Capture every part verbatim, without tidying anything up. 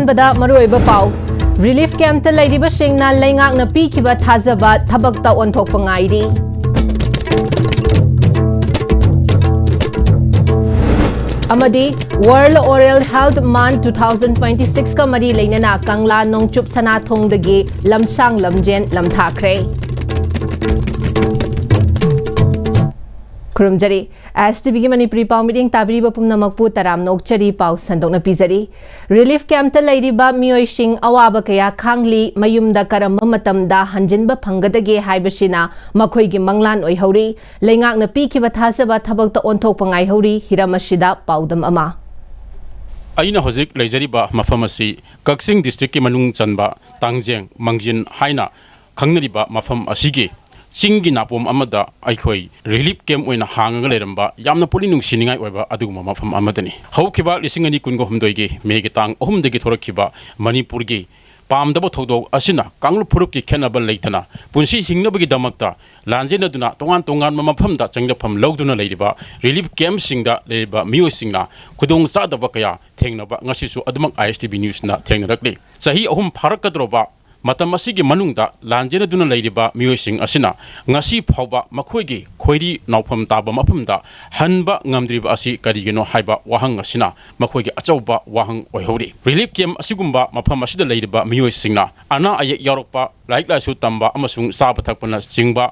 ꯕꯗ ꯃꯔꯨꯑꯣꯏꯕ ꯄꯥꯎ꯫ ꯔꯤꯂꯤꯐ ꯀꯦꯝꯞꯇ ꯂꯩꯔꯤꯕꯁꯤꯡꯅ ꯂꯩꯉꯥꯛꯅ ꯄꯤꯈꯤꯕ ꯊꯥꯖꯕ ꯊꯕꯛꯇ ꯑꯣꯟꯊꯣꯛꯄ ꯉꯥꯏꯔꯤ꯫ ꯑꯃꯗꯤ World Oral Health Month two thousand twenty-six ꯀ ꯃꯔꯤ ꯂꯩꯅꯅ ꯀꯪꯂꯥ ꯅꯣꯡꯆꯨꯞ ꯁꯅꯥꯊꯣꯡꯗꯒꯤ ꯂꯝꯁꯥꯡ ꯂꯝꯖꯦꯟ ꯂꯝꯊꯥꯈ꯭ꯔꯦ꯫ ꯈꯨꯔꯨꯝꯖꯔꯤ꯫ ꯑꯦꯁ ꯇꯤ ꯚꯤꯒꯤ ꯃꯅꯤꯄꯨꯔꯤ ꯄꯥꯎ ꯃꯤꯠꯌꯦꯡ ꯇꯥꯕꯤꯔꯤꯕ ꯄꯨꯝꯅꯃꯛꯄꯨ ꯇꯔꯥꯝꯅ ꯑꯣꯛꯆꯔꯤ꯫ ꯄꯥꯎ ꯁꯟꯗꯣꯛꯅ ꯄꯤꯖꯔꯤ꯫ ꯔꯤꯂꯤꯐ ꯀꯦꯝꯞꯇ ꯂꯩꯔꯤꯕ ꯃꯤꯑꯣꯏꯁꯤꯡ ꯑꯋꯥꯕ ꯀꯌꯥ ꯈꯥꯡꯂꯤ꯫ ꯃꯌꯨꯝꯗ ꯀꯔꯝꯕ ꯃꯇꯝꯗ ꯍꯟꯖꯤꯟꯕ ꯐꯪꯒꯗꯒꯦ ꯍꯥꯏꯕꯁꯤꯅ ꯃꯈꯣꯏꯒꯤ ꯃꯪꯂꯥꯟ ꯑꯣꯏꯍꯧꯔꯤ꯫ ꯂꯩꯉꯥꯛꯅ ꯄꯤꯈꯤꯕ ꯊꯥꯖꯕ ꯊꯕꯛꯇ ꯑꯣꯟꯊꯣꯛꯄ ꯉꯥꯏꯍꯧꯔꯤ꯫ ꯍꯤꯔꯝ ꯑꯁꯤꯗ ꯄꯥꯎꯗꯝ ꯑꯃ꯫ ꯑꯩꯅ ꯍꯧꯖꯤꯛ ꯂꯩꯖꯔꯤꯕ ꯃꯐꯝ ꯑꯁꯤ ꯀꯛꯆꯤꯡ ꯗꯤꯁꯇ꯭ꯔꯤꯛꯀꯤ ꯃꯅꯨꯡ ꯆꯟꯕ ꯇꯥꯡꯖꯦꯡ ꯃꯥꯡꯖꯤꯟ ꯍꯥꯏꯅ ꯈꯪꯅꯔꯤꯕ ꯃꯐꯝ ꯑꯁꯤꯒꯤ ꯆꯤꯡꯒꯤ ꯅꯥꯄꯣꯝ ꯑꯃꯗ ꯑꯩꯈꯣꯏ ꯔꯤꯂꯤꯐ ꯀꯦꯝꯞ ꯑꯣꯏꯅ ꯍꯥꯡꯉꯒ ꯂꯩꯔꯝꯕ ꯌꯥꯝꯅ ꯄꯨꯛꯅꯤꯡ ꯅꯨꯡꯁꯤꯅꯤꯡꯉꯥꯏ ꯑꯣꯏꯕ ꯑꯗꯨꯒꯨꯝꯕ ꯃꯐꯝ ꯑꯃꯗꯅꯤ꯫ ꯍꯧꯈꯤꯕ ꯂꯤꯁꯤꯡ ꯑꯅꯤ ꯀꯨꯟꯒ ꯍꯨꯝꯗꯣꯏꯒꯤ ꯃꯦꯒꯤ ꯇꯥꯡ ꯑꯍꯨꯝꯗꯒꯤ ꯊꯣꯔꯛꯈꯤꯕ ꯃꯅꯤꯄꯨꯔꯒꯤ ꯄꯥꯝꯗꯕ ꯊꯧꯗꯣꯛ ꯑꯁꯤꯅ ꯀꯥꯡꯂꯨꯞ ꯐꯨꯔꯨꯞꯀꯤ ꯈꯦꯠꯅꯕ ꯂꯩꯇꯅ ꯄꯨꯟꯁꯤ ꯍꯤꯡꯅꯕꯒꯤꯗꯃꯛꯇ ꯂꯥꯟꯖꯦꯟꯅꯗꯨꯅ ꯇꯣꯉꯥꯟ ꯇꯣꯉꯥꯟꯕ ꯃꯐꯝꯗ ꯆꯪꯖꯐꯝ ꯂꯧꯗꯨꯅ ꯂꯩꯔꯤꯕ ꯔꯤꯂꯤꯐ ꯀꯦꯝꯞꯁꯤꯡꯗ ꯂꯩꯔꯤꯕ ꯃꯤꯑꯣꯏꯁꯤꯡꯅ ꯈꯨꯗꯣꯡ ꯆꯥꯗꯕ ꯀꯌꯥ ꯊꯦꯡꯅꯕ ꯉꯁꯤꯁꯨ ꯑꯗꯨꯃꯛ ꯑꯥꯏ ꯑꯦꯁ ꯇꯤ ꯚꯤ ꯅ꯭ꯌꯨꯁꯅ ꯊꯦꯡꯅꯔꯛꯂꯤ꯫ ꯆꯍꯤ ꯑꯍꯨꯝ ꯐꯥꯔꯛꯀꯗꯧꯔꯕ ꯃꯇꯝ ꯑꯁꯤꯒꯤ ꯃꯅꯨꯡꯗ ꯂꯥꯟꯖꯦꯟꯅꯗꯨꯅ ꯂꯩꯔꯤꯕ ꯃꯤꯑꯣꯏꯁꯤꯡ ꯑꯁꯤꯅ ꯉꯁꯤ ꯐꯥꯎꯕ ꯃꯈꯣꯏꯒꯤ ꯈꯣꯏꯔꯤ ꯅꯥꯎꯐꯝ ꯇꯥꯕ ꯃꯐꯝꯗ ꯍꯟꯕ ꯉꯝꯗ꯭ꯔꯤꯕ ꯑꯁꯤ ꯀꯔꯤꯒꯤꯅꯣ ꯍꯥꯏꯕ ꯋꯥꯍꯪ ꯑꯁꯤꯅ ꯃꯈꯣꯏꯒꯤ ꯑꯆꯧꯕ ꯋꯥꯍꯪ ꯑꯣꯏꯍꯧꯔꯤ꯫ ꯔꯤꯂꯤꯐ ꯀꯦꯝꯞ ꯑꯁꯤꯒꯨꯝꯕ ꯃꯐꯝ ꯑꯁꯤꯗ ꯂꯩꯔꯤꯕ ꯃꯤꯑꯣꯏꯁꯤꯡꯅ ꯑꯅꯥ ꯑꯌꯦꯛ ꯌꯥꯎꯔꯛꯄ, ꯂꯥꯏꯔꯤꯛ ꯂꯥꯏꯁꯨ ꯇꯝꯕ ꯑꯃꯁꯨꯡ ꯆꯥꯕ ꯊꯛꯄꯅꯆꯤꯡꯕ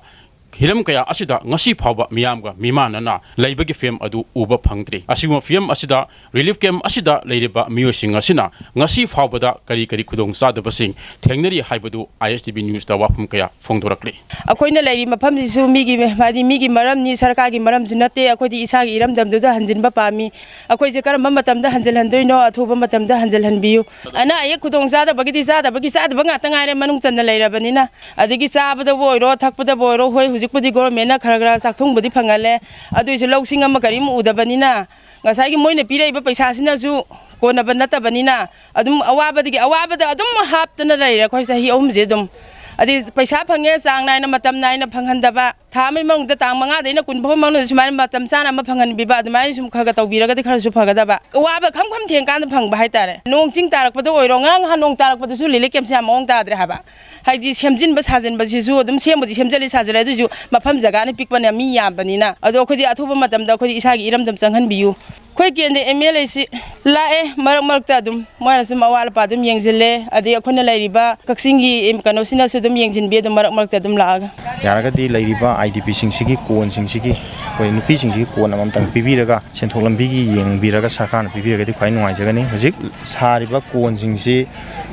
ꯍꯤꯔꯝ ꯀꯌꯥ ꯑꯁꯤꯗ ꯉꯁꯤ ꯐꯥꯎꯕ ꯃꯤꯌꯥꯝꯒ ꯃꯤꯃꯥꯟꯅꯅ ꯂꯩꯕꯒꯤ ꯐꯤꯚꯝ ꯑꯗꯨ ꯎꯕ ꯐꯪꯗ꯭ꯔꯤ꯫ ꯑꯁꯤꯒꯨꯝꯕ ꯐꯤꯚꯝ ꯑꯁꯤꯗ ꯔꯤꯂꯤꯐ ꯀꯦꯝꯞ ꯑꯁꯤꯗ ꯂꯩꯔꯤꯕ ꯃꯤꯑꯣꯏꯁꯤꯡ ꯑꯁꯤꯅ ꯉꯁꯤ ꯐꯥꯎꯕꯗ ꯀꯔꯤ ꯀꯔꯤ ꯈꯨꯗꯣꯡꯆꯥꯗꯕꯁꯤꯡ ꯊꯦꯡꯅꯔꯤ ꯍꯥꯏꯕꯗꯨ ꯑꯥꯏ ꯑꯦꯁ ꯇꯤ ꯚꯤ ꯅ꯭ꯌꯨꯁꯇ ꯋꯥꯐꯝ ꯀꯌꯥ ꯐꯣꯡꯗꯣꯔꯛꯂꯤ꯫ ꯑꯩꯈꯣꯏꯅ ꯂꯩꯔꯤ ꯃꯐꯝꯁꯤꯁꯨ ꯃꯤꯒꯤ, ꯍꯥꯏꯗꯤ ꯃꯤꯒꯤ ꯃꯔꯝꯅꯤ, ꯁꯔꯀꯥꯔꯒꯤ ꯃꯔꯝꯁꯨ ꯅꯠꯇꯦ꯫ ꯑꯩꯈꯣꯏꯗꯤ ꯏꯁꯥꯒꯤ ꯏꯔꯝꯗꯝꯗꯨꯗ ꯍꯟꯖꯤꯟꯕ ꯄꯥꯝꯃꯤ꯫ ꯑꯩꯈꯣꯏꯁꯦ ꯀꯔꯝꯕ ꯃꯇꯝꯗ ꯍꯟꯖꯤꯜꯍꯟꯗꯣꯏꯅꯣ? ꯑꯊꯨꯕ ꯃꯇꯝꯗ ꯍꯟꯖꯤꯜꯍꯟꯕꯤꯌꯨ꯫ ꯑꯅꯥ ꯑꯌꯦꯛ ꯈꯨꯗꯣꯡ ꯆꯥꯗꯕꯒꯤꯗꯤ ꯆꯥꯗꯕꯒꯤ ꯆꯥꯗꯕ ꯉꯥꯛꯇ ꯉꯥꯏꯔꯦ, ꯃꯅꯨꯡ ꯆꯟꯅ ꯂꯩꯔꯕꯅꯤꯅ꯫ ꯑꯗꯒꯤ ꯆꯥꯕꯗꯕꯨ ꯑꯣꯏꯔꯣ, ꯊꯛꯄꯗꯕꯨ ꯑꯣꯏꯔꯣ, ꯍꯣꯏ, ꯍꯧꯖꯤꯛꯄꯨꯗꯤ ꯒꯣꯔꯃꯦꯟꯅ ꯈꯔ ꯈꯔ ꯆꯥꯛꯊꯨꯡꯕꯨꯗꯤ ꯐꯪꯍꯜꯂꯦ, ꯑꯗꯨꯏꯁꯨ ꯂꯧꯁꯤꯡ ꯑꯃ ꯀꯔꯤꯝ ꯎꯗꯕꯅꯤꯅ, ꯉꯁꯥꯏꯒꯤ ꯃꯣꯏꯅ ꯄꯤꯔꯛꯏꯕ ꯄꯩꯁꯥꯁꯤꯅꯁꯨ ꯀꯣꯟꯅꯕ ꯅꯠꯇꯕꯅꯤꯅ, ꯑꯗꯨꯝ ꯑꯋꯥꯕꯗꯒꯤ ꯑꯋꯥꯕꯗ ꯑꯗꯨꯝ ꯍꯥꯞꯇꯅ ꯂꯩꯔꯦ ꯑꯩꯈꯣꯏ ꯆꯍꯤ ꯑꯍꯨꯝꯁꯦ ꯑꯗꯨꯝ꯫ ꯑꯗꯩ ꯄꯩꯁꯥ ꯐꯪꯉꯦ, ꯆꯥꯡ ꯅꯥꯏꯅ, ꯃꯇꯝ ꯅꯥꯏꯅ ꯐꯪꯍꯟꯗꯕ, ꯊꯥ ꯑꯃꯒꯤ ꯃꯅꯨꯡꯗ ꯇꯥꯡ ꯃꯉꯥꯗꯩꯅ ꯀꯨꯟ ꯐꯥꯎꯕ ꯃꯅꯨꯡꯗ ꯁꯨꯃꯥꯏꯅ ꯃꯇꯝ ꯆꯥꯅ ꯑꯃ ꯐꯪꯍꯟꯕꯤꯕ, ꯑꯗꯨꯃꯥꯏꯅ ꯁꯨꯝ ꯈꯔ ꯈꯔ ꯇꯧꯕꯤꯔꯒꯗꯤ ꯈꯔꯁꯨ ꯐꯒꯗꯕ꯫ ꯋꯥꯕ ꯈꯝ ꯈꯝ ꯊꯦꯡꯀꯥꯟꯗ ꯐꯪꯕ ꯍꯥꯏꯇꯥꯔꯦ꯫ ꯅꯣꯡ ꯆꯤꯡ ꯇꯥꯔꯛꯄꯗ ꯑꯣꯏꯔꯣ, ꯉꯔꯥꯡ ꯅꯍꯥꯟ ꯅꯣꯡ ꯇꯥꯔꯛꯄꯗꯁꯨ ꯂꯤꯂꯤ ꯀꯦꯝꯞꯁꯦ ꯌꯥꯝ ꯃꯑꯣꯡ ꯇꯥꯗ꯭ꯔꯦ ꯍꯥꯏꯕ꯫ ꯍꯥꯏꯗꯤ ꯁꯦꯝꯖꯤꯟꯕ ꯁꯥꯖꯤꯟꯕꯁꯤꯁꯨ ꯑꯗꯨꯝ ꯁꯦꯝꯕꯨꯗꯤ ꯁꯦꯝꯖꯤꯜꯂꯤ ꯁꯥꯖꯤꯜꯂꯦ, ꯑꯗꯨꯏꯁꯨ ꯃꯐꯝ ꯖꯒꯥꯅ ꯄꯤꯛꯄꯅ ꯃꯤ ꯌꯥꯝꯕꯅꯤꯅ꯫ ꯑꯗꯣ ꯑꯩꯈꯣꯏꯗꯤ ꯑꯊꯨꯕ ꯃꯇꯝꯗ ꯑꯩꯈꯣꯏꯗꯤ ꯏꯁꯥꯒꯤ ꯏꯔꯝꯗꯝ ꯆꯪꯍꯟꯕꯤꯌꯨ꯫ ꯑꯩꯈꯣꯏ ꯀꯦꯟꯗ꯭ꯔ ꯑꯦꯝ ꯑꯦꯜ ꯑꯦꯁꯤ ꯂꯥꯛꯑꯦ, ꯃꯔꯛ ꯃꯔꯛꯇ ꯑꯗꯨꯝ ꯃꯣꯏꯅ ꯁꯨꯝ ꯑꯋꯥꯠ ꯑꯄꯥ ꯑꯗꯨꯝ ꯌꯦꯡꯁꯤꯜꯂꯦ꯫ ꯑꯗꯩ ꯑꯩꯈꯣꯏꯅ ꯂꯩꯔꯤꯕ ꯀꯛꯆꯤꯡꯒꯤ ꯀꯩꯅꯣꯁꯤꯅꯁꯨ ꯑꯗꯨꯝ ꯌꯦꯡꯁꯤꯟꯕꯤ ꯑꯗꯨꯝ ꯃꯔꯛ ꯃꯔꯛꯇ ꯑꯗꯨꯝ ꯂꯥꯛꯑꯒ꯫ ꯌꯥꯔꯒꯗꯤ ꯂꯩꯔꯤꯕ ꯑꯥꯏ ꯗꯤ ꯄꯤꯁꯤꯡꯁꯤꯒꯤ ꯀꯣꯟꯁꯤꯡꯁꯤꯒꯤ, ꯑꯩꯈꯣꯏ ꯅꯨꯄꯤꯁꯤꯡꯁꯤꯒꯤ ꯀꯣꯟ ꯑꯃꯃꯝꯇꯪ ꯄꯤꯕꯤꯔꯒ, ꯁꯦꯟꯊꯣꯛ ꯂꯝꯕꯤꯒꯤ ꯌꯦꯡꯕꯤꯔꯒ ꯁꯔꯀꯥꯔꯅ ꯄꯤꯕꯤꯔꯒꯗꯤ ꯈ꯭ꯋꯥꯏ ꯅꯨꯡꯉꯥꯏꯖꯒꯅꯤ꯫ ꯍꯧꯖꯤꯛ ꯁꯥꯔꯤꯕ ꯀꯣꯟꯁꯤꯡꯁꯤ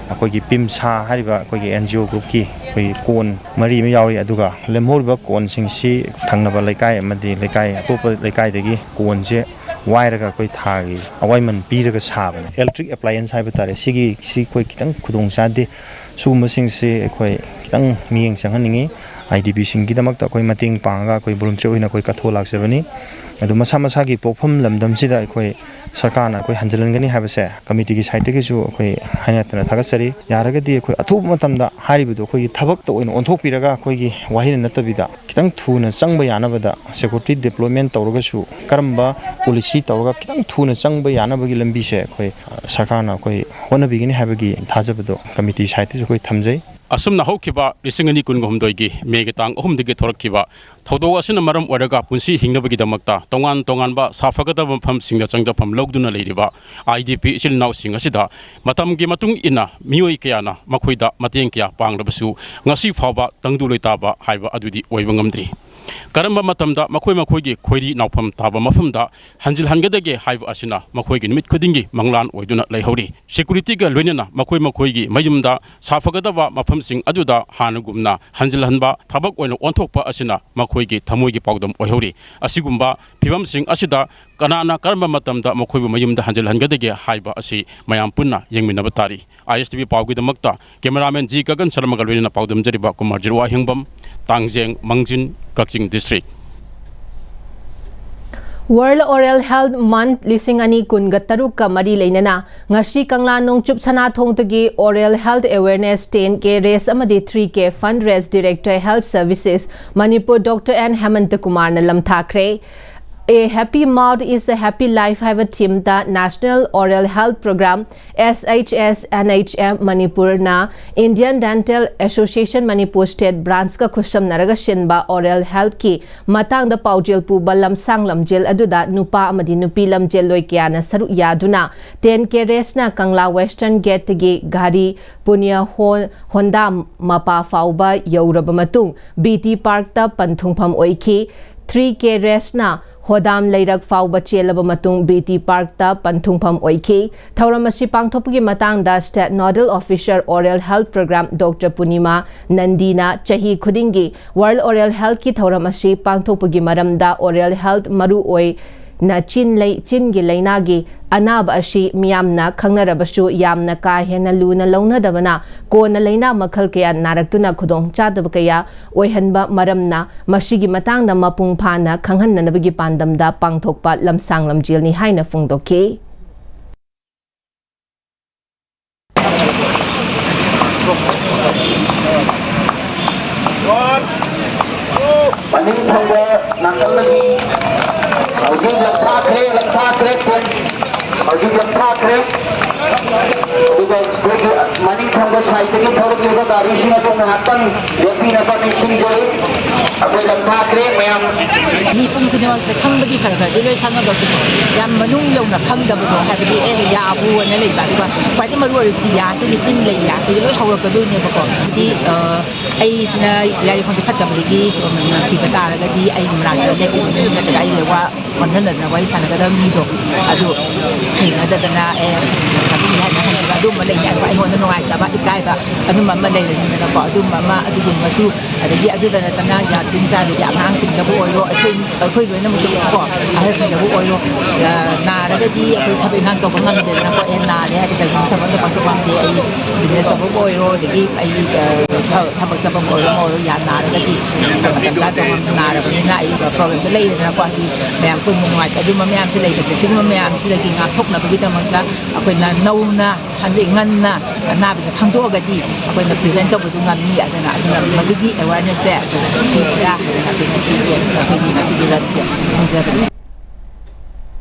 ꯑꯩꯈꯣꯏꯒꯤ ꯄꯤꯝꯁꯥ ꯍꯥꯏꯔꯤꯕ ꯑꯩꯈꯣꯏꯒꯤ ꯑꯦꯟ ꯖꯤ ꯑꯣ ꯒ꯭ꯔꯨꯞꯀꯤ ꯑꯩꯈꯣꯏꯒꯤ ꯀꯣꯟ ꯃꯔꯤ ꯑꯃ ꯌꯥꯎꯔꯤ꯫ ꯑꯗꯨꯒ ꯂꯦꯝꯍꯧꯔꯤꯕ ꯀꯣꯟꯁꯤꯡꯁꯤ ꯊꯪꯅꯕ ꯂꯩꯀꯥꯏ ꯑꯃꯗꯤ ꯂꯩꯀꯥꯏ, ꯑꯇꯣꯞꯄ ꯂꯩꯀꯥꯏꯗꯒꯤ ꯀꯣꯟꯁꯦ ꯋꯥꯏꯔꯒ ꯑꯩꯈꯣꯏ ꯊꯥꯒꯤ ꯑꯋꯥꯏꯃꯟ ꯄꯤꯔꯒ ꯁꯥꯕꯅꯦ꯫ ꯏꯂꯦꯛꯇ꯭ꯔꯤꯛ ꯑꯦꯄ꯭ꯂꯥꯏꯌꯦꯟꯁ ꯍꯥꯏꯕ ꯇꯥꯔꯦ, ꯁꯤꯒꯤ, ꯁꯤ ꯑꯩꯈꯣꯏ ꯈꯤꯇꯪ ꯈꯨꯗꯣꯡ ꯆꯥꯗꯦ꯫ ꯁꯤꯒꯨꯝꯕꯁꯤꯡꯁꯤ ꯑꯩꯈꯣꯏ ꯈꯤꯇꯪ ꯃꯤꯠꯌꯦꯡ ꯆꯪꯍꯟꯅꯤꯡꯉꯤ꯫ ꯑꯥꯏ ꯗꯤ ꯄꯤꯁꯤꯡꯒꯤꯗꯃꯛꯇ ꯑꯩꯈꯣꯏ ꯃꯇꯦꯡ ꯄꯥꯡꯉꯒ ꯑꯩꯈꯣꯏ ꯚꯣꯂꯨꯟꯇꯤꯌꯔ ꯑꯣꯏꯅ ꯑꯩꯈꯣꯏ ꯀꯠꯊꯣꯛꯑ ꯂꯥꯛꯆꯕꯅꯤ꯫ ꯑꯗꯨ ꯃꯁꯥ ꯃꯁꯥꯒꯤ ꯄꯣꯛꯐꯝ ꯂꯝꯗꯝꯁꯤꯗ ꯑꯩꯈꯣꯏ ꯁꯔꯀꯥꯔꯅ ꯑꯩꯈꯣꯏ ꯍꯟꯖꯤꯜꯍꯟꯒꯅꯤ ꯍꯥꯏꯕꯁꯦ ꯀꯃꯤꯇꯤꯒꯤ ꯁꯥꯏꯠꯇꯒꯤꯁꯨ ꯑꯩꯈꯣꯏ ꯍꯥꯏꯅ ꯇꯥꯅ ꯊꯥꯒꯠꯆꯔꯤ꯫ ꯌꯥꯔꯒꯗꯤ ꯑꯩꯈꯣꯏ ꯑꯊꯨꯕ ꯃꯇꯝꯗ ꯍꯥꯏꯔꯤꯕꯗꯨ ꯑꯩꯈꯣꯏꯒꯤ ꯊꯕꯛꯇ ꯑꯣꯏꯅ ꯑꯣꯟꯊꯣꯛꯄꯤꯔꯒ, ꯑꯩꯈꯣꯏꯒꯤ ꯋꯥꯍꯩꯅ ꯅꯠꯇꯕꯤꯗ ꯈꯤꯇꯪ ꯊꯨꯅ ꯆꯪꯕ ꯌꯥꯅꯕꯗ, ꯁꯦꯀ꯭ꯌꯨꯔꯤꯇꯤ ꯗꯤꯄ꯭ꯂꯣꯏꯃꯦꯟ ꯇꯧꯔꯒꯁꯨ ꯀꯔꯝꯕ ꯄꯣꯂꯤꯁꯤ ꯇꯧꯔꯒ ꯈꯤꯇꯪ ꯊꯨꯅ ꯆꯪꯕ ꯌꯥꯅꯕꯒꯤ ꯂꯝꯕꯤꯁꯦ ꯑꯩꯈꯣꯏ ꯁꯔꯀꯥꯔꯅ ꯑꯩꯈꯣꯏ ꯍꯣꯠꯅꯕꯤꯒꯅꯤ ꯍꯥꯏꯕꯒꯤ ꯊꯥꯖꯕꯗꯣ ꯀꯃꯤꯇꯤ ꯁꯥꯏꯠꯇꯁꯨ ꯑꯩꯈꯣꯏ ꯊꯝꯖꯩ꯫ ꯑꯁꯨꯝꯅ ꯍꯧꯈꯤꯕ ꯂꯤꯁꯤꯡ ꯑꯅꯤ ꯀꯨꯟꯒ ꯍꯨꯝꯗꯣꯏꯒꯤ ꯃꯦꯒꯤ ꯇꯥꯡ ꯑꯍꯨꯝꯗꯒꯤ ꯊꯣꯔꯛꯈꯤꯕ ꯊꯧꯗꯣꯛ ꯑꯁꯤꯅ ꯃꯔꯝ ꯑꯣꯏꯔꯒ ꯄꯨꯟꯁꯤ ꯍꯤꯡꯅꯕꯒꯤꯗꯃꯛꯇ ꯇꯣꯉꯥꯟ ꯇꯣꯉꯥꯟꯕ ꯁꯥꯐꯒꯗꯕ ꯃꯐꯝꯁꯤꯡꯗ ꯆꯪꯖꯐꯝ ꯂꯧꯗꯨꯅ ꯂꯩꯔꯤꯕ ꯑꯥꯏ ꯗꯤ ꯄꯤ ꯏꯆꯤꯜ ꯏꯅꯥꯎꯁꯤꯡ ꯑꯁꯤꯗ ꯃꯇꯝꯒꯤ ꯃꯇꯨꯡ ꯏꯟꯅ ꯃꯤꯑꯣꯏ ꯀꯌꯥꯅ ꯃꯈꯣꯏꯗ ꯃꯇꯦꯡ ꯀꯌꯥ ꯄꯥꯡꯂꯕꯁꯨ ꯉꯁꯤ ꯐꯥꯎꯕ ꯇꯪꯗꯨ ꯂꯩꯇꯥꯕ ꯍꯥꯏꯕ ꯑꯗꯨꯗꯤ ꯑꯣꯏꯕ ꯉꯝꯗ꯭ꯔꯤ꯫ ꯀꯔꯝꯕ ꯃꯇꯝꯗ ꯃꯈꯣꯏ ꯃꯈꯣꯏꯒꯤ ꯈꯣꯏꯔꯤ ꯅꯥꯎꯐꯝ ꯇꯥꯕ ꯃꯐꯝꯗ ꯍꯟꯖꯤꯜꯍꯟꯒꯗꯒꯦ ꯍꯥꯏꯕ ꯑꯁꯤꯅ ꯃꯈꯣꯏꯒꯤ ꯅꯨꯃꯤꯠ ꯈꯨꯗꯤꯡꯒꯤ ꯃꯪꯂꯥꯟ ꯑꯣꯏꯗꯨꯅ ꯂꯩꯍꯧꯔꯤ꯫ ꯁꯦꯀ꯭ꯌꯨꯔꯤꯇꯤꯒ ꯂꯣꯏꯅꯅ ꯃꯈꯣꯏ ꯃꯈꯣꯏꯒꯤ ꯃꯌꯨꯝꯗ ꯁꯥꯐꯒꯗꯕ ꯃꯐꯝꯁꯤꯡ ꯑꯗꯨꯗ ꯍꯥꯟꯅꯒꯨꯝꯅ ꯍꯟꯖꯤꯜꯍꯟꯕ ꯊꯕꯛ ꯑꯣꯏꯅ ꯑꯣꯟꯊꯣꯛꯄ ꯑꯁꯤꯅ ꯃꯈꯣꯏꯒꯤ ꯊꯃꯣꯏꯒꯤ ꯄꯥꯎꯗꯝ ꯑꯣꯏꯍꯧꯔꯤ꯫ ꯑꯁꯤꯒꯨꯝꯕ ꯐꯤꯕꯝꯁꯤꯡ ꯑꯁꯤꯗ ꯀꯅꯥꯅ ꯀꯔꯝꯕ ꯃꯇꯝꯗ ꯃꯈꯣꯏꯕꯨ ꯃꯌꯨꯝꯗ ꯍꯟꯖꯤꯜꯍꯟꯒꯗꯒꯦ ꯍꯥꯏꯕ ꯑꯁꯤ ꯃꯌꯥꯝ ꯄꯨꯟꯅ ꯌꯦꯡꯃꯤꯟꯅꯕ ꯇꯥꯔꯤ꯫ ꯑꯥꯏ ꯑꯦꯁ T V ꯄꯥꯎꯒꯤꯗꯃꯛꯇ cameraman G Gagan ꯁꯔꯃꯒ ꯂꯣꯏꯅꯅ ꯄꯥꯎꯗꯝꯖꯔꯤꯕ ꯀꯨꯃꯥꯔ ꯖꯤꯔꯋꯥ ꯍꯦꯡꯕꯝ, ꯇꯥꯡꯖꯦꯡ, ꯃꯥꯡꯖꯤꯟ, ꯀꯛꯆꯤꯡ district. World Oral Health Month ꯂꯤꯁꯤꯡ ꯑꯅꯤ ꯀꯨꯟꯒ ꯇꯔꯨꯛꯀ ꯃꯔꯤ ꯂꯩꯅꯅ ꯉꯁꯤ ꯀꯪꯂꯥ ꯅꯣꯡꯆꯨꯞ ꯁꯅꯥꯊꯣꯡꯗꯒꯤ Oral Health Awareness ten K Race ꯑꯃꯗꯤ three K Fund Race Director Health Services Manipur Doctor N ꯍꯦꯃꯟꯇ ꯀꯨꯃꯥꯔꯅ ꯂꯝꯊꯥꯈ꯭ꯔꯦ꯫ A happy mouth is a happy life ꯍꯥꯏꯕ ꯊꯤꯝꯗ National Oral Health Program, S H S N H M, ꯃꯅꯤꯄꯨꯔꯅ Indian Dental Association Manipur State Branchꯀ ꯈꯨꯠꯁꯝꯅꯔꯒ ꯁꯤꯟꯕ oral healthꯀꯤ ꯃꯇꯥꯡꯗ ꯄꯥꯎꯖꯦꯜ ꯄꯨꯕ ꯂꯝꯁꯥꯡ ꯂꯝꯖꯦꯜ ꯑꯗꯨꯗ ꯅꯨꯄꯥ ꯑꯃꯗꯤ ꯅꯨꯄꯤ ꯂꯝꯖꯦꯜꯂꯣꯏ ꯀꯌꯥꯅ ꯁꯔꯨꯛ ꯌꯥꯗꯨꯅ ten K raceꯅ ꯀꯪꯂꯥ Western Gateꯇꯒꯤ ꯘꯔꯤ ꯄꯨꯅ꯭ꯌ ꯍꯣ-, ꯍꯣꯟꯗꯥ ꯃꯄꯥ ꯐꯥꯎꯕ ꯌꯧꯔꯕ ꯃꯇꯨꯡ B T Parkꯇ ꯄꯟꯊꯨꯡꯐꯝ ꯑꯣꯏꯈꯤ꯫ Three K raceꯅ ꯍꯣꯗꯥꯝ ꯂꯩꯔꯛ ꯐꯥꯎꯕ ꯆꯦꯜꯂꯕ ꯃꯇꯨꯡ B T Parkꯇ ꯄꯟꯊꯨꯡꯐꯝ ꯑꯣꯏꯈꯤ꯫ ꯊꯧꯔꯝ ꯑꯁꯤ ꯄꯥꯡꯊꯣꯛꯄꯒꯤ ꯃꯇꯥꯡꯗ State Nodal Officer Oral Health Program Doctor ꯄꯨꯔꯅꯤꯃꯥ ꯅꯟꯗꯤꯅ ꯆꯍꯤ ꯈꯨꯗꯤꯡꯒꯤ World Oral Healthꯀꯤ ꯊꯧꯔꯝ ꯑꯁꯤ ꯄꯥꯡꯊꯣꯛꯄꯒꯤ ꯃꯔꯝꯗ oral health ꯃꯔꯨ ꯑꯣꯏꯅ ꯆꯤꯟ ꯂꯩ-, ꯆꯤꯟꯒꯤ ꯂꯥꯏꯅꯥꯒꯤ ꯑꯅꯥꯕ ꯑꯁꯤ ꯃꯤꯌꯥꯝꯅ ꯈꯪꯅꯔꯕꯁꯨ ꯌꯥꯝꯅ ꯀꯥ ꯍꯦꯟꯅ ꯂꯨꯅ ꯂꯧꯅꯗꯕꯅ ꯀꯣꯟꯅ ꯂꯥꯏꯅꯥ ꯃꯈꯜ ꯀꯌꯥ ꯅꯥꯔꯛꯇꯨꯅ ꯈꯨꯗꯣꯡꯆꯥꯗꯕ ꯀꯌꯥ ꯑꯣꯏꯍꯟꯕ ꯃꯔꯝꯅ ꯃꯁꯤꯒꯤ ꯃꯇꯥꯡꯗ ꯃꯄꯨꯡ ꯐꯥꯅ ꯈꯪꯍꯟꯅꯅꯕꯒꯤ ꯄꯥꯟꯗꯝꯗ ꯄꯥꯡꯊꯣꯛꯄ ꯂꯝꯁꯥꯡ ꯂꯝꯖꯦꯜꯅꯤ ꯍꯥꯏꯅ ꯐꯣꯡꯗꯣꯛꯈꯤ꯫ ꯃꯅꯤꯡ ꯊꯪꯕ ꯅꯥꯀꯜꯗꯒꯤ ꯍꯧꯖꯤꯛ ꯂꯝꯊꯥꯈ꯭ꯔꯦ, ꯂꯝꯊꯥꯈ꯭ꯔꯦ, ꯍꯧꯖꯤꯛ ꯂꯝꯊꯥꯈ꯭ꯔꯦ꯫ ꯑꯗꯨꯒ ꯑꯩꯈꯣꯏꯒꯤ ꯃꯅꯤꯡ ꯊꯪꯕ ꯁꯥꯏꯠꯇꯒꯤ ꯊꯧꯔꯛꯂꯤꯕ ꯒꯥꯔꯤꯁꯤꯡ ꯑꯗꯨ ꯉꯥꯏꯍꯥꯛꯇꯪ ꯂꯦꯞꯄꯤꯅꯕ ꯅꯤꯡꯁꯤꯡꯖꯔꯤ꯫ ꯑꯩꯈꯣꯏ ꯂꯝꯊꯥꯈ꯭ꯔꯦ ꯃꯌꯥꯝ꯫ ꯃꯤꯄꯨꯝ ꯈꯨꯗꯤꯡꯃꯛꯁꯦ ꯈꯪꯕꯗꯤ ꯈꯔ ꯈꯔꯗꯤ ꯂꯣꯏ ꯈꯪꯉꯒꯁꯨ ꯌꯥꯝ ꯃꯅꯨꯡ ꯌꯧꯅ ꯈꯪꯗꯕꯗꯣ, ꯍꯥꯏꯕꯗꯤ ꯑꯦ ꯌꯥꯕꯨꯅ ꯂꯩꯕ꯫ ꯑꯗꯨꯒ ꯈ꯭ꯋꯥꯏꯗꯒꯤ ꯃꯔꯨ ꯑꯣꯏꯔꯤꯁꯤꯗꯤ ꯌꯥꯁꯤꯒꯤ ꯆꯤꯟ ꯂꯩ, ꯌꯥꯁꯤꯒꯤ ꯂꯣꯏ ꯍꯧꯔꯛꯀꯗꯣꯏꯅꯦꯕꯀꯣ꯫ ꯍꯥꯏꯗꯤ, ꯑ, ꯑꯩꯁꯤꯅ ꯌꯥꯔꯤꯈꯣꯡꯁꯦ ꯐꯠꯇꯕꯗꯒꯤ ꯁꯣꯔ ꯊꯤꯕ ꯇꯥꯔꯒꯗꯤ ꯑꯩ ꯃꯅꯥꯛꯇ ꯂꯦꯞꯄꯤꯕ ꯃꯤ ꯅꯠꯇ꯭ꯔꯒ ꯑꯩ ꯋꯥ ꯑꯣꯟꯁꯤꯟꯅꯗꯅ ꯋꯥꯔꯤ ꯁꯥꯟꯅꯒꯗꯕ ꯃꯤꯗꯣ ꯑꯗꯨ ꯊꯦꯡꯅꯗꯗꯅ, ꯑꯦ, ꯂꯝꯕꯤ ꯍꯥꯏꯅ ꯍꯟꯖꯤꯟ ꯑꯗꯨꯝꯕ ꯂꯩꯅꯤ꯫ ꯑꯗꯨꯒ ꯑꯩꯉꯣꯟꯗ ꯅꯨꯡꯉꯥꯏꯇꯕ, ꯏꯀꯥꯏꯕ, ꯑꯗꯨꯝꯕ ꯑꯃ ꯂꯩꯔꯅꯤꯗꯅꯀꯣ꯫ ꯑꯗꯨꯝꯕ ꯑꯃ, ꯑꯗꯨꯒꯨꯝꯕꯁꯨ, ꯑꯗꯒꯤ ꯑꯗꯨꯗ ꯅꯠꯇꯅ ꯌꯥꯇꯤꯟ ꯆꯥꯗꯗꯤ ꯑꯉꯥꯡꯁꯤꯡꯗꯕꯨ ꯑꯣꯏꯔꯣ, ꯑꯩꯈꯣꯏ, ꯑꯩꯈꯣꯏ ꯂꯣꯏꯅꯃꯛꯇꯀꯣ, ꯑꯍꯜꯁꯤꯡꯗꯕꯨ ꯑꯣꯏꯔꯣ, ꯑ, ꯅꯥꯔꯒꯗꯤ ꯑꯩꯈꯣꯏ ꯊꯕꯛ ꯏꯪꯈꯥꯡ ꯇꯧꯕ ꯉꯝꯗꯦꯗꯅꯀꯣ꯫ ꯑꯦ, ꯅꯥꯔꯦ ꯍꯥꯏꯔꯒ ꯀꯩꯒꯨꯝꯕ ꯊꯕꯛ ꯑꯃ ꯄꯥꯡꯊꯣꯛ ꯉꯝꯗꯦ, ꯑꯩ ꯕꯤꯖꯤꯅꯦꯁ ꯇꯧꯕꯕꯨ ꯑꯣꯏꯔꯣ, ꯑꯗꯒꯤ ꯑꯩ, ꯑ, ꯊ-, ꯊꯕꯛ ꯆꯠꯄꯕꯨ ꯑꯣꯏꯔꯣ, ꯑꯃ ꯑꯣꯏꯔꯣ, ꯌꯥꯝ ꯅꯥꯔꯒꯗꯤ ꯃꯇꯝ ꯆꯥ ꯇꯧꯕ ꯅꯥꯔꯕꯅꯤꯅ ꯑꯩ ꯄ꯭ꯔꯣꯕ꯭ꯂꯦꯝꯗꯣ ꯂꯩꯔꯦꯗꯅꯀꯣ꯫ ꯍꯥꯏꯗꯤ ꯃꯌꯥꯝ ꯄꯨꯟꯕ ꯅꯨꯡꯉꯥꯏꯇꯦ꯫ ꯑꯗꯨꯝꯕ ꯃꯌꯥꯝꯁꯦ ꯂꯩꯕꯁꯦ, ꯁꯤꯒꯨꯝꯕ ꯃꯌꯥꯝꯁꯤꯗꯒꯤ ꯉꯥꯛꯊꯣꯛꯅꯕꯒꯤꯗꯃꯛꯇ ꯑꯩꯈꯣꯏꯅ ꯅꯧꯅ, ꯍꯥꯏꯕꯗꯤ ꯉꯟꯅ ꯑꯅꯥꯕꯁꯦ ꯈꯪꯗꯣꯛꯑꯒꯗꯤ ꯑꯩꯈꯣꯏꯅ ꯄ꯭ꯔꯤꯚꯦꯟ ꯇꯧꯕꯁꯨ ꯉꯝꯃꯤ꯫ ꯑꯗꯨꯅ, ꯑꯗꯨꯅ ꯃꯗꯨꯒꯤ ꯑꯦꯋꯥꯔꯅꯦꯁꯁꯦ ꯑꯩꯈꯣꯏꯅ ꯄꯤꯁꯤꯔꯥ ꯍꯥꯏꯗꯅ ꯑꯩꯈꯣꯏ ꯉꯁꯤꯒꯤ, ꯑꯩꯈꯣꯏꯒꯤ ꯉꯁꯤꯒꯤ ꯔꯟꯁꯦ ꯁꯤꯟꯖꯕꯅꯤ꯫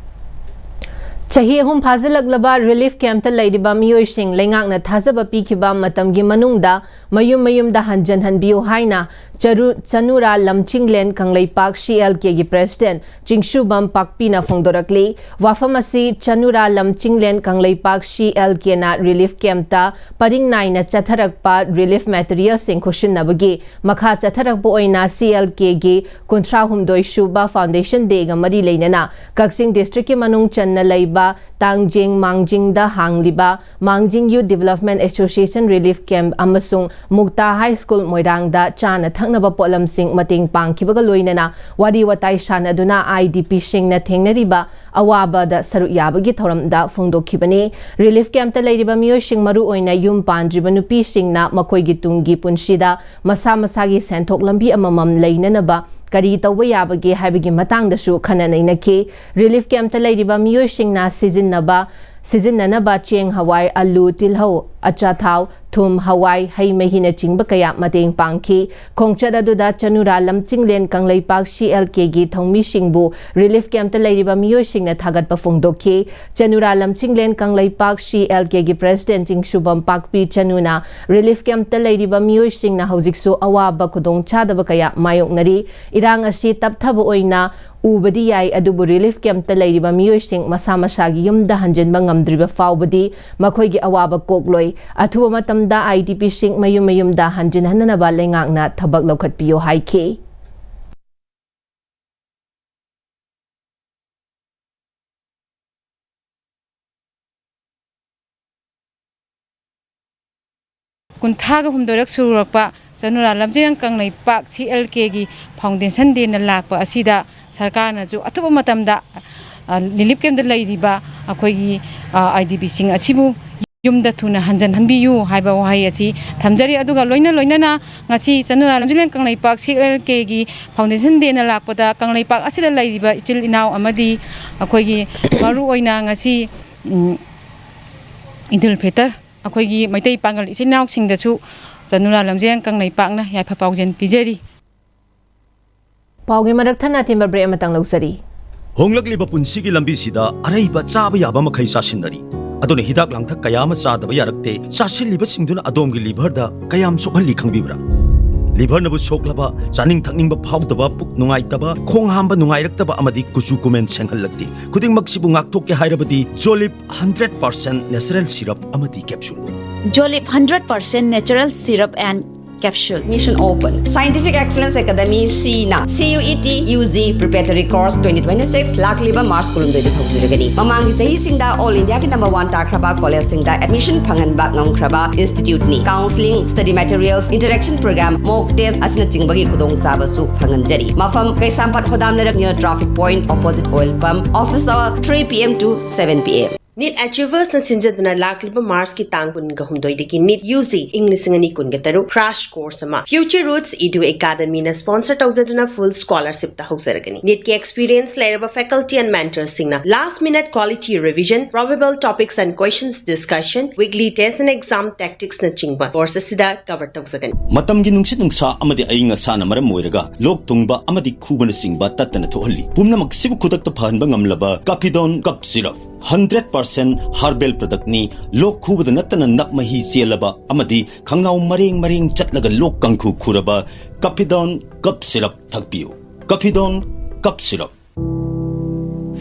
ꯆꯍꯤ ꯑꯍꯨꯝ ꯐꯥꯖꯤꯜꯂꯛꯂꯕ ꯔꯤꯂꯤꯐ ꯀꯦꯝꯞꯇ ꯂꯩꯔꯤꯕ ꯃꯤꯑꯣꯏꯁꯤꯡ ꯂꯩꯉꯥꯛꯅ ꯊꯥꯖꯕ ꯄꯤꯈꯤꯕ ꯃꯇꯝꯒꯤ ꯃꯅꯨꯡꯗ ꯃꯌꯨꯝ ꯃꯌꯨꯝꯗ ꯍꯟꯖꯤꯟꯍꯟꯕꯤꯌꯨ ꯍꯥꯏꯅ ꯆꯔꯨ-, ꯆꯅꯨꯔꯥ ꯂꯝꯆꯤꯡꯂꯦꯟ ꯀꯪꯂꯩꯄꯥꯛ ꯁꯤ ꯑꯦꯜ ꯀꯦꯒꯤ ꯄ꯭ꯔꯦꯁꯤꯗꯦꯟ ꯆꯤꯡꯁꯨꯕꯝ ꯄꯥꯛꯄꯤꯅ ꯐꯣꯡꯗꯣꯔꯛꯂꯤ꯫ ꯋꯥꯐꯝ ꯑꯁꯤ ꯆꯅꯨꯔꯥ ꯂꯝꯆꯤꯡꯂꯦꯟ ꯀꯪꯂꯩꯄꯥꯛ ꯁꯤ ꯑꯦꯜ ꯀꯦꯅ ꯔꯤꯂꯤꯐ ꯀꯦꯝꯞꯇ ꯄꯔꯤꯡ ꯅꯥꯏꯅ ꯆꯠꯊꯔꯛꯄ ꯔꯤꯂꯤꯐ ꯃꯦꯇꯔꯤꯌꯦꯜꯁꯤꯡ ꯈꯨꯠꯁꯤꯟꯅꯕꯒꯤ ꯃꯈꯥ ꯆꯠꯊꯔꯛꯄ ꯑꯣꯏꯅ ꯁꯤ ꯑꯦꯜ ꯀꯦꯒꯤ ꯀꯨꯟꯊ꯭ꯔꯥ ꯍꯨꯝꯗꯣꯏ ꯁꯨꯕ ꯐꯥꯎꯟꯗꯦꯁꯟ ꯗꯦꯒ ꯃꯔꯤ ꯂꯩꯅꯅ ꯀꯛꯆꯤꯡ ꯗꯤꯁꯇ꯭ꯔꯤꯛꯀꯤ ꯃꯅꯨꯡ ꯆꯟꯅ ꯂꯩꯕ ꯇꯥꯡꯖꯤꯡ ꯃꯥꯡꯖꯤꯡꯗ ꯍꯥꯡꯂꯤꯕ ꯃꯥꯡꯖꯤꯡ ꯌꯨꯠ ꯗꯤꯕꯂꯞꯃꯦꯟ ꯑꯦꯁꯣꯁꯤꯌꯦꯁꯟ ꯔꯤꯂꯤꯐ ꯀꯦꯝꯞ ꯑꯃꯁꯨꯡ ꯃꯨꯛꯇꯥ ꯍꯥꯏ ꯁ꯭ꯀꯨꯜ ꯃꯣꯏꯔꯥꯡꯗ ꯆꯥꯅ ꯊꯛꯅꯕ ꯄꯣꯠꯂꯝꯁꯤꯡ ꯃꯇꯦꯡ ꯄꯥꯡꯈꯤꯕꯒ ꯂꯣꯏꯅꯅ ꯋꯥꯔꯤ ꯋꯥꯇꯥꯏ ꯁꯥꯟꯅꯗꯨꯅ ꯑꯥꯏ ꯗꯤ ꯄꯤꯁꯤꯡꯅ ꯊꯦꯡꯅꯔꯤꯕ ꯑꯋꯥꯕꯗ ꯁꯔꯨꯛ ꯌꯥꯕꯒꯤ ꯊꯧꯔꯝꯗ ꯐꯣꯡꯗꯣꯛꯈꯤꯕꯅꯤ꯫ ꯔꯤꯂꯤꯐ ꯀꯦꯝꯞꯇ ꯂꯩꯔꯤꯕ ꯃꯤꯑꯣꯏꯁꯤꯡ, ꯃꯔꯨꯑꯣꯏꯅ ꯌꯨꯝ ꯄꯥꯟꯗ꯭ꯔꯤꯕ ꯅꯨꯄꯤꯁꯤꯡꯅ ꯃꯈꯣꯏꯒꯤ ꯇꯨꯡꯒꯤ ꯄꯨꯟꯁꯤꯗ ꯃꯁꯥ ꯃꯁꯥꯒꯤ ꯁꯦꯟꯊꯣꯛ ꯂꯝꯕꯤ ꯑꯃꯃꯝ ꯂꯩꯅꯅꯕ ꯀꯔꯤ ꯇꯧꯕ ꯌꯥꯕꯒꯦ ꯍꯥꯏꯕꯒꯤ ꯃꯇꯥꯡꯗꯁꯨ ꯈꯟꯅ ꯅꯩꯅꯈꯤ꯫ ꯔꯤꯂꯤꯐ ꯀꯦꯝꯞꯇ ꯂꯩꯔꯤꯕ ꯃꯤꯑꯣꯏꯁꯤꯡꯅ ꯁꯤꯖꯤꯟꯅꯕ, ꯁꯤꯖꯤꯟꯅꯅꯕ ꯆꯦꯡ, ꯍꯋꯥꯏ, ꯑꯂꯨ, ꯇꯤꯜꯍꯧ, ꯑꯆꯥꯊꯥꯎ, ꯊꯨꯝ, ꯍꯋꯥꯏ, ꯍꯩ ꯃꯍꯤꯅꯆꯤꯡꯕ ꯀꯌꯥ ꯃꯇꯦꯡ ꯄꯥꯡꯈꯤ꯫ ꯈꯣꯡꯆꯠ ꯑꯗꯨꯗ ꯆꯅꯨꯔꯥ ꯂꯝꯆꯤꯡꯂꯦꯟ ꯀꯪꯂꯩꯄꯥꯛ ꯁꯤ ꯑꯦꯜ ꯀꯦꯒꯤ ꯊꯧꯃꯤꯁꯤꯡꯕꯨ ꯔꯤꯂꯤꯐ ꯀꯦꯝꯞꯇ ꯂꯩꯔꯤꯕ ꯃꯤꯑꯣꯏꯁꯤꯡꯅ ꯊꯥꯒꯠꯄ ꯐꯣꯡꯗꯣꯛꯈꯤ꯫ ꯆꯅꯨꯔꯥ ꯂꯝꯆꯤꯡꯂꯦꯟ ꯀꯪꯂꯩꯄꯥꯛ ꯁꯤ ꯑꯦꯜ ꯀꯦꯒꯤ ꯄ꯭ꯔꯦꯁꯤꯗꯦꯟ ꯆꯤꯡꯁꯨꯕꯝ ꯄꯥꯛꯄꯤ ꯆꯅꯨꯅ ꯔꯤꯂꯤꯐ ꯀꯦꯝꯞꯇ ꯂꯩꯔꯤꯕ ꯃꯤꯑꯣꯏꯁꯤꯡꯅ ꯍꯧꯖꯤꯛꯁꯨ ꯑꯋꯥꯕ ꯈꯨꯗꯣꯡꯆꯥꯗꯕ ꯀꯌꯥ ꯃꯥꯌꯣꯛꯅꯔꯤ꯫ ꯏꯔꯥꯡ ꯑꯁꯤ ꯇꯞꯊꯕ ꯑꯣꯏꯅ ꯎꯕꯗꯤ ꯌꯥꯏ, ꯑꯗꯨꯕꯨ ꯔꯤꯂꯤꯐ ꯀꯦꯝꯞꯇ ꯂꯩꯔꯤꯕ ꯃꯤꯑꯣꯏꯁꯤꯡ ꯃꯁꯥ ꯃꯁꯥꯒꯤ ꯌꯨꯝꯗ ꯍꯟꯖꯤꯟꯕ ꯉꯝꯗ꯭ꯔꯤꯕ ꯐꯥꯎꯕꯗꯤ ꯃꯈꯣꯏꯒꯤ ꯑꯋꯥꯕ ꯀꯣꯛꯂꯣꯏ꯫ ꯑꯊꯨꯕ ꯃꯇꯝꯗ ꯑꯥꯏ ꯗꯤ ꯄꯤꯁꯤꯡ ꯃꯌꯨꯝ ꯃꯌꯨꯝꯗ ꯍꯟꯖꯤꯟꯍꯟꯅꯅꯕ ꯂꯩꯉꯥꯛꯅ ꯊꯕꯛ ꯂꯧꯈꯠꯄꯤꯌꯨ ꯍꯥꯏꯈꯤ꯫ ꯀꯨꯟꯊ꯭ꯔꯥꯒ ꯍꯨꯝꯗꯣꯏꯔꯛ ꯁꯨꯔꯛꯄ ꯆꯅꯨꯔꯥ ꯂꯝꯖꯦꯜ ꯀꯪꯂꯩꯄꯥꯛ ꯁꯤ ꯑꯦꯜ ꯀꯦꯒꯤ ꯐꯥꯎꯟꯗꯦꯁꯟ ꯗꯦꯅ ꯂꯥꯛꯄ ꯑꯁꯤꯗ ꯁꯔꯀꯥꯔꯅꯁꯨ ꯑꯊꯨꯕ ꯃꯇꯝꯗ, ꯑ, ꯔꯤꯂꯤꯐ ꯀꯦꯝꯞꯇ ꯂꯩꯔꯤꯕ ꯑꯩꯈꯣꯏꯒꯤ, ꯑ, ꯑꯥꯏ ꯗꯤ ꯕꯤꯁꯤꯡ ꯑꯁꯤꯕꯨ ꯌꯨꯝꯗ ꯊꯨꯅ ꯍꯟꯖꯤꯟꯍꯟꯕꯤꯌꯨ ꯍꯥꯏꯕ ꯋꯥꯍꯩ ꯑꯁꯤ ꯊꯝꯖꯔꯤ꯫ ꯑꯗꯨꯒ ꯂꯣꯏꯅ ꯂꯣꯏꯅꯅ ꯉꯁꯤ ꯆꯅꯨꯔꯥ ꯂꯝꯖꯦꯜ ꯀꯪꯂꯩꯄꯥꯛ ꯁꯤ ꯑꯦꯜ ꯀꯦꯒꯤ ꯐꯥꯎꯟꯗꯦꯁꯟ ꯗꯦꯅ ꯂꯥꯛꯄꯗ ꯀꯪꯂꯩꯄꯥꯛ ꯑꯁꯤꯗ ꯂꯩꯔꯤꯕ ꯏꯆꯤꯜ ꯏꯅꯥꯎ ꯑꯃꯗꯤ ꯑꯩꯈꯣꯏꯒꯤ ꯃꯔꯨꯑꯣꯏꯅ ꯉꯁꯤ, ꯎꯝ, ꯏꯗꯨꯜ ꯐꯤꯇꯔ ꯑꯩꯈꯣꯏꯒꯤ ꯃꯩꯇꯩ ꯄꯥꯉꯜ ꯏꯆꯤꯜ ꯏꯅꯥꯎꯁꯤꯡꯗꯁꯨ ꯆꯅꯨꯔꯥ ꯂꯝꯖꯦꯜ ꯀꯪꯂꯩꯄꯥꯛꯅ ꯌꯥꯏꯐ ꯄꯥꯎꯖꯦꯜ ꯄꯤꯖꯔꯤ꯫ ꯄꯥꯎꯒꯤ ꯃꯔꯛ ꯊꯠꯅ ꯑꯇꯦꯟꯕ ꯕ꯭ꯔꯦꯛ ꯑꯃꯇꯪ ꯂꯧꯖꯔꯤ꯫ ꯍꯣꯡꯂꯛꯂꯤꯕ ꯄꯨꯟꯁꯤꯒꯤ ꯂꯝꯕꯤꯁꯤꯗ ꯑꯔꯩꯕ ꯆꯥꯕ ꯌꯥꯕ ꯃꯈꯩ ꯆꯥꯁꯤꯟꯅꯔꯤ꯫ ꯑꯗꯨꯅ ꯍꯤꯗꯥꯛ ꯂꯥꯡꯊꯛ ꯀꯌꯥ ꯑꯃ ꯆꯥꯗꯕ ꯌꯥꯔꯛꯇꯦ꯫ ꯆꯥꯁꯤꯜꯂꯤꯕꯁꯤꯡꯗꯨꯅ ꯑꯗꯣꯝꯒꯤ ꯂꯤꯚꯔꯗ ꯀꯌꯥꯝ ꯁꯣꯛꯍꯜꯂꯤ ꯈꯪꯕꯤꯕ꯭ꯔꯥ? ꯂꯤꯚꯔꯅꯕꯨ ꯁꯣꯛꯂꯕ, ꯆꯥꯅꯤꯡ ꯊꯛꯅꯤꯡꯕ ꯐꯥꯎꯗꯕ, ꯄꯨꯛ ꯅꯨꯡꯉꯥꯏꯇꯕ, ꯈꯣꯡ ꯍꯥꯝꯕ ꯅꯨꯡꯉꯥꯏꯔꯛꯇꯕ ꯑꯃꯗꯤ ꯀꯨꯆꯨ ꯀꯨꯃꯦꯟ ꯁꯦꯡꯍꯜꯂꯛꯇꯦ꯫ ꯈꯨꯗꯤꯡꯃꯛꯁꯤꯕꯨ ꯉꯥꯛꯊꯣꯛꯀꯦ ꯍꯥꯏꯔꯕꯗꯤ ꯖꯣꯂꯤꯞ ꯍꯟꯗ꯭ꯔꯦꯠ ꯄꯥꯔꯁꯦꯟ ꯅꯦꯆꯔꯦꯜ ꯁꯤꯔꯞ ꯑꯃꯗꯤ capsule. Jolip hundred percent natural syrup and capsule. Admission open. Scientific Excellence Academy ꯁꯤꯅ C U E T U G Preparatory Course twenty twenty-six ꯂꯥꯛꯂꯤꯕ ꯃꯥꯔꯆ ꯀꯨꯟꯍꯨꯝꯗꯣꯏꯗ ꯍꯧꯖꯔꯒꯅꯤ꯫ ꯃꯃꯥꯡꯒꯤ ꯆꯍꯤꯁꯤꯡꯗ ꯑꯣꯜ ꯏꯟꯗꯤꯌꯥꯒꯤ ꯅꯝꯕꯔ ꯋꯥꯟ ꯇꯥꯈ꯭ꯔꯕ ꯀꯣꯂꯦꯖꯁꯤꯡꯗ ꯑꯦꯗꯃꯤꯁꯟ ꯐꯪꯍꯟꯕ ꯉꯝꯈ꯭ꯔꯕ ꯏꯟꯁꯇꯤꯇ꯭ꯌꯨꯠꯅꯤ꯫ Counselling, study materials, interaction programme, mock test ꯑꯁꯤꯅꯆꯤꯡꯕꯒꯤ ꯈꯨꯗꯣꯡꯆꯥꯕꯁꯨ ꯐꯪꯍꯟꯖꯔꯤ꯫ ꯃꯐꯝ: ꯀꯩꯁꯥꯝꯄꯥꯠ ꯍꯣꯗꯥꯝ ꯂꯩꯔꯛ near traffic point opposite oil pump, office hour three P M to seven P M꯫ NEET ꯑꯦꯆꯤꯚꯔꯁꯅ ꯁꯤꯟꯖꯗꯨꯅ ꯂꯥꯛꯂꯤꯕ ꯃꯥꯔꯆꯀꯤ ꯇꯥꯡ ꯀꯨꯟꯒ ꯍꯨꯝꯗꯣꯏꯗꯒꯤ ꯅꯤꯠ ꯌꯨ ꯖꯤ ꯏꯪ ꯂꯤꯁꯤꯡ ꯑꯅꯤ ꯀꯨꯟꯒ ꯇꯔꯨꯛ crash course ꯑꯃ Future Roots Edu Academyꯅ sponsor ꯇꯧꯖꯗꯨꯅ full scholarshipꯇ ꯍꯧꯖꯔꯒꯅꯤ꯫ ꯅꯤꯠꯀꯤ experience ꯂꯩꯔꯕ faculty and mentorꯁꯤꯡꯅ last minute quality revision, probable topics and questions discussion, weekly test and exam tacticsꯅꯆꯤꯡꯕ course ꯑꯁꯤꯗ cover ꯇꯧꯖꯒꯅꯤ꯫ ꯃꯇꯝꯒꯤ ꯅꯨꯡꯁꯤꯠ ꯅꯨꯡꯁꯥ ꯑꯃꯗꯤ ꯑꯏꯪ ꯑꯁꯥꯅ ꯃꯔꯝ ꯑꯣꯏꯔꯒ ꯂꯣꯛ ꯊꯨꯡꯕ ꯑꯃꯗꯤ ꯈꯨꯕꯅꯆꯤꯡꯕ ꯇꯠꯇꯅ ꯊꯣꯛꯍꯜꯂꯤ꯫ ꯄꯨꯝꯅꯃꯛꯁꯤꯕꯨ ꯈꯨꯗꯛꯇ ꯐꯍꯟꯕ ꯉꯝꯂꯕ ꯀꯥꯐꯤꯗꯣꯟ ꯀꯞ ꯁꯤꯔꯞ꯫ Hundred percent herbal productꯅꯤ꯫ ꯂꯣꯛ ꯈꯨꯕꯗ ꯅꯠꯇꯅ ꯅꯞ ꯃꯍꯤ ꯆꯦꯜꯂꯕ ꯑꯃꯗꯤ ꯈꯪꯅꯥꯎ ꯃꯔꯦꯡ ꯃꯔꯦꯡ ꯆꯠꯂꯒ ꯂꯣꯛ ꯀꯥꯡꯈꯨ ꯈꯨꯔꯕ ꯀꯥꯐꯤꯗꯣꯟ ꯀꯞ syrup ꯊꯛꯄꯤꯌꯨ꯫ ꯀꯥꯐꯤꯗꯣꯟ cup syrup.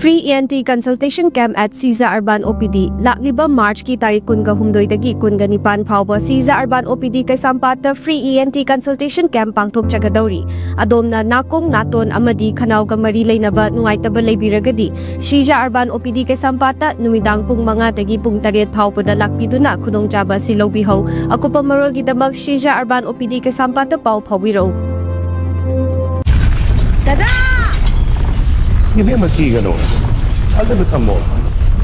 Free E N T Consultation Camp at Sija Urban O P D, ꯂꯥꯛꯂꯤꯕ ꯃꯥꯔꯆꯀꯤ ꯇꯥꯔꯤꯛ ꯀꯨꯟꯒ ꯍꯨꯝꯗꯣꯏꯗꯒꯤ ꯀꯨꯟꯒ ꯅꯤꯄꯥꯟ ꯐꯥꯎꯕ ꯁꯤꯖꯥ ꯑꯔꯕꯥꯟ ꯑꯣ ꯄꯤ ꯗꯤ ꯀꯩꯁꯥꯝꯄꯥꯠꯇ Free E N T Consultation Camp ꯄꯥꯡꯊꯣꯛꯆꯒꯗꯧꯔꯤ꯫ ꯑꯗꯣꯝꯅ ꯅꯥꯀꯣꯡ, ꯅꯥꯇꯣꯟ ꯑꯃꯗꯤ ꯈꯅꯥꯎꯒ ꯃꯔꯤ ꯂꯩꯅꯕ ꯅꯨꯡꯉꯥꯏꯇꯕ ꯂꯩꯕꯤꯔꯒꯗꯤ, ꯁꯤꯖꯥ ꯑꯔꯕꯥꯟ ꯑꯣ ꯄꯤ ꯗꯤ ꯀꯩꯁꯥꯝꯄꯥꯠꯇ ꯅꯨꯃꯤꯗꯥꯡ ꯄꯨꯡ ꯃꯉꯥꯗꯒꯤ ꯄꯨꯡ ꯇꯔꯦꯠ ꯐꯥꯎꯕꯗ ꯂꯥꯛꯄꯤꯗꯨꯅ ꯈꯨꯗꯣꯡꯆꯥꯕ ꯑꯁꯤ ꯂꯧꯕꯤꯍꯧ꯫ ꯑꯀꯨꯞꯄ ꯃꯔꯣꯜꯒꯤꯗꯃꯛ ꯁꯤꯖꯥ ꯑꯔꯕꯥꯟ ꯑꯣ ꯄꯤ ꯗꯤ ꯀꯩꯁꯥꯝꯄꯥꯠꯇ ꯄꯥꯎ ꯐꯥꯎꯕꯤꯔꯛꯎ꯫ ꯗꯗꯥ! ꯏꯕꯦꯝꯃ, ꯀꯤꯒꯅꯨ꯫ ꯊꯥꯖꯕ ꯊꯝꯃꯣ꯫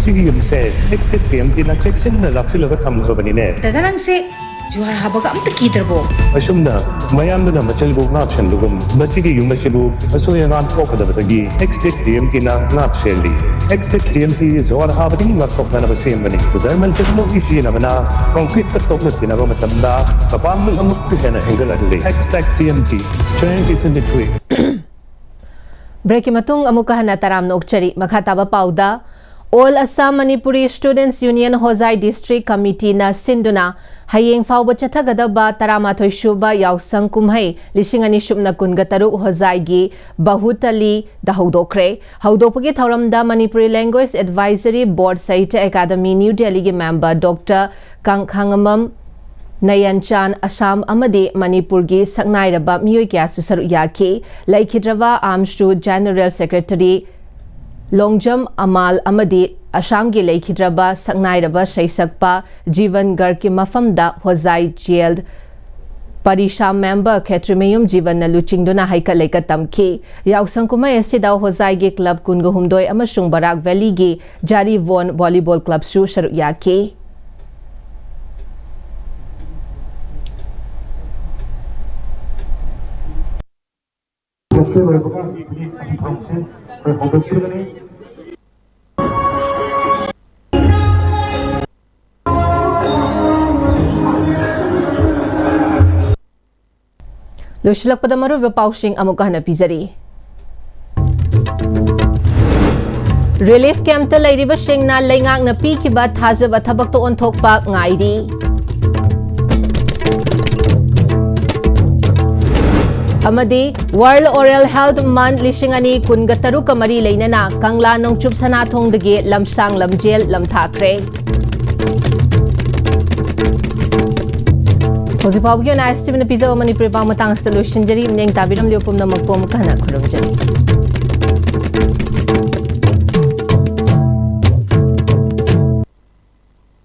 ꯁꯤꯒꯤ ꯌꯨꯝꯁꯦ ꯑꯦꯛꯁꯇꯦꯛ ꯇꯤ ꯑꯦꯝ ꯇꯤꯅ ꯆꯦꯛꯁꯤꯟꯅ ꯂꯥꯛꯁꯤꯜꯂꯒ ꯊꯝꯈ꯭ꯔꯕꯅꯤꯅꯦ꯫ ꯗꯗꯥ, ꯅꯪꯁꯦ ꯖꯨꯍꯥꯔ ꯍꯥꯕꯒ ꯑꯝꯇ ꯀꯤꯗ꯭ꯔꯕꯣ? ꯑꯁꯨꯝꯅ ꯃꯌꯥꯝꯗꯨꯅ ꯃꯆꯜꯕꯨ ꯉꯥꯛ ꯁꯦꯟꯕꯒꯨꯝ, ꯃꯁꯤꯒꯤ ꯌꯨꯝ ꯑꯁꯤꯕꯨ ꯑꯁꯣꯏ ꯑꯉꯥꯝ ꯊꯣꯛꯀꯗꯕꯗꯒꯤ ꯑꯦꯛꯁꯇꯦꯛ ꯇꯤ ꯑꯦꯝ ꯇꯤꯅ ꯉꯥꯛ ꯁꯦꯜꯂꯤ꯫ ꯑꯦꯛꯁꯇꯦꯛ ꯇꯤ ꯑꯦꯝ ꯇꯤ ꯖꯨꯍꯥꯔ ꯍꯥꯕꯗꯒꯤ ꯉꯥꯛꯊꯣꯛꯅꯅꯕ ꯁꯦꯝꯕꯅꯤ꯫ ꯖꯔꯃꯟ ꯇꯦꯛꯅꯣꯂꯣꯖꯤ ꯁꯤꯖꯤꯟꯅꯕꯅ ꯀꯣꯟꯀ꯭ꯔꯤꯠꯇ ꯇꯣꯛꯅ ꯇꯤꯟꯅꯕ ꯃꯇꯝꯗ ꯃꯄꯥꯡꯒꯜ ꯑꯃꯨꯛꯀ ꯍꯦꯟꯅ ꯍꯦꯟꯒꯠꯍꯜꯂꯤ꯫ ꯑꯦꯛꯁꯇꯦꯛ T M T, strength is in the grit. ꯕ꯭ꯔꯦꯛꯀꯤ ꯃꯇꯨꯡ ꯑꯃꯨꯛꯀ ꯍꯟꯅ ꯇꯔꯥꯝꯅ ꯑꯣꯛꯆꯔꯤ꯫ ꯃꯈꯥ ꯇꯥꯕ ꯄꯥꯎꯗ, All Assam Manipuri Students Union Hojai district ꯀꯃꯤꯇꯤꯅ ꯁꯤꯟꯗꯨꯅ ꯍꯌꯦꯡ ꯐꯥꯎꯕ ꯆꯠꯊꯒꯗꯕ ꯇꯔꯥꯃꯥꯊꯣꯏ ꯁꯨꯕ ꯌꯥꯎꯁꯪ ꯀꯨꯝꯍꯩ ꯂꯤꯁꯤꯡ ꯑꯅꯤ ꯁꯨꯞꯅ ꯀꯨꯟꯒ ꯇꯔꯨꯛ ꯍꯣꯖꯥꯏꯒꯤ ꯕꯍꯨꯇꯂꯤꯗ ꯍꯧꯗꯣꯛꯈ꯭ꯔꯦ꯫ ꯍꯧꯗꯣꯛꯄꯒꯤ ꯊꯧꯔꯝꯗ ꯃꯅꯤꯄꯨꯔꯤ ꯂꯦꯡꯒ꯭ꯋꯦꯖ ꯑꯦꯗꯚꯥꯏꯖꯔꯤ ꯕꯣꯔꯗ ꯁꯥꯍꯤꯇ꯭ꯌ ꯑꯦꯀꯥꯗꯃꯤ ꯅ꯭ꯌꯨ ꯗꯦꯜꯂꯤꯒꯤ ꯃꯦꯝꯕꯔ ꯗꯣꯛꯇꯔ ꯀꯥꯡꯈꯥꯉꯝꯕꯝ ꯅꯌꯟꯆꯥꯟ ꯑꯁꯥꯝ ꯑꯃꯗꯤ ꯃꯅꯤꯄꯨꯔꯒꯤ ꯁꯛꯅꯥꯏꯔꯕ ꯃꯤꯑꯣꯏ ꯀꯌꯥꯁꯨ ꯁꯔꯨꯛ ꯌꯥꯈꯤ꯫ ꯂꯩꯈꯤꯗ꯭ꯔꯕ ꯑꯥꯝꯁꯨ ꯖꯦꯅꯔꯦꯜ ꯁꯦꯀ꯭ꯔꯦꯇꯔꯤ ꯂꯣꯡꯖꯝ ꯑꯃꯥꯜ ꯑꯃꯗꯤ ꯑꯁꯥꯝꯒꯤ ꯂꯩꯈꯤꯗ꯭ꯔꯕ ꯁꯛꯅꯥꯏꯔꯕ ꯁꯩꯁꯛꯄ ꯖꯤꯕꯟ ꯒꯔꯒꯀꯤ ꯃꯐꯝꯗ ꯍꯣꯖꯥꯏ ꯖꯦꯜ ꯄꯔꯤꯁꯥ ꯃꯦꯝꯕꯔ ꯈꯦꯇ꯭ꯔꯤꯃꯌꯨꯝ ꯖꯤꯕꯟꯅ ꯂꯨꯆꯤꯡꯗꯨꯅ ꯍꯩꯀꯠ ꯂꯩꯀꯠ ꯇꯝꯈꯤ꯫ ꯌꯥꯎꯁꯪ ꯀꯨꯝꯍꯩ ꯑꯁꯤꯗ ꯍꯣꯖꯥꯏꯒꯤ ꯀ꯭ꯂꯕ ꯀꯨꯟꯒ ꯍꯨꯝꯗꯣꯏ ꯑꯃꯁꯨꯡ ꯕꯔꯥꯛ ꯚꯦꯂꯤꯒꯤ ꯖꯥꯔꯤꯕꯣꯟ ꯚꯣꯂꯤꯕꯣꯜ ꯀ꯭ꯂꯕꯁꯨ ꯁꯔꯨꯛ ꯌꯥꯈꯤ꯫ ꯂꯣꯏꯁꯤꯜꯂꯛꯄꯗ ꯃꯔꯨꯑꯣꯏꯕ ꯄꯥꯎꯁꯤꯡ ꯑꯃꯨꯛꯀ ꯍꯟꯅ ꯄꯤꯖꯔꯤ꯫ ꯔꯤꯂꯤꯐ ꯀꯦꯝꯞꯇ ꯂꯩꯔꯤꯕꯁꯤꯡꯅ ꯂꯩꯉꯥꯛꯅ ꯄꯤꯈꯤꯕ ꯊꯥꯖꯕ ꯊꯕꯛꯇ ꯑꯣꯟꯊꯣꯛꯄ ꯉꯥꯏꯔꯤ꯫ ꯑꯃꯗꯤ World Oral Health Month ꯂꯤꯁꯤꯡ ꯑꯅꯤ ꯀꯨꯟꯒ ꯇꯔꯨꯛꯀ ꯃꯔꯤ ꯂꯩꯅꯅ ꯀꯪꯂꯥ ꯅꯣꯡꯆꯨꯞ ꯁꯅꯥꯊꯣꯡꯗꯒꯤ ꯂꯝꯁꯥꯡ ꯂꯝꯖꯦꯜ ꯂꯝꯊꯥꯈ꯭ꯔꯦ꯫ ꯍꯧꯖꯤꯛ ꯐꯥꯎꯕꯒꯤ ꯑꯣꯏꯅ ISTVꯅ ꯄꯤꯖꯕ ꯃꯅꯤꯄꯨꯔꯤ ꯄꯥꯎ ꯃꯇꯥꯡ ꯑꯁꯤꯗ ꯂꯣꯏꯁꯤꯟꯖꯔꯤ꯫ ꯃꯤꯠꯌꯦꯡ ꯇꯥꯕꯤꯔꯝꯂꯤꯕ ꯄꯨꯝꯅꯃꯛꯄꯨ ꯑꯃꯨꯛ ꯍꯟꯅ ꯈꯨꯔꯨꯝꯖꯔꯤ꯫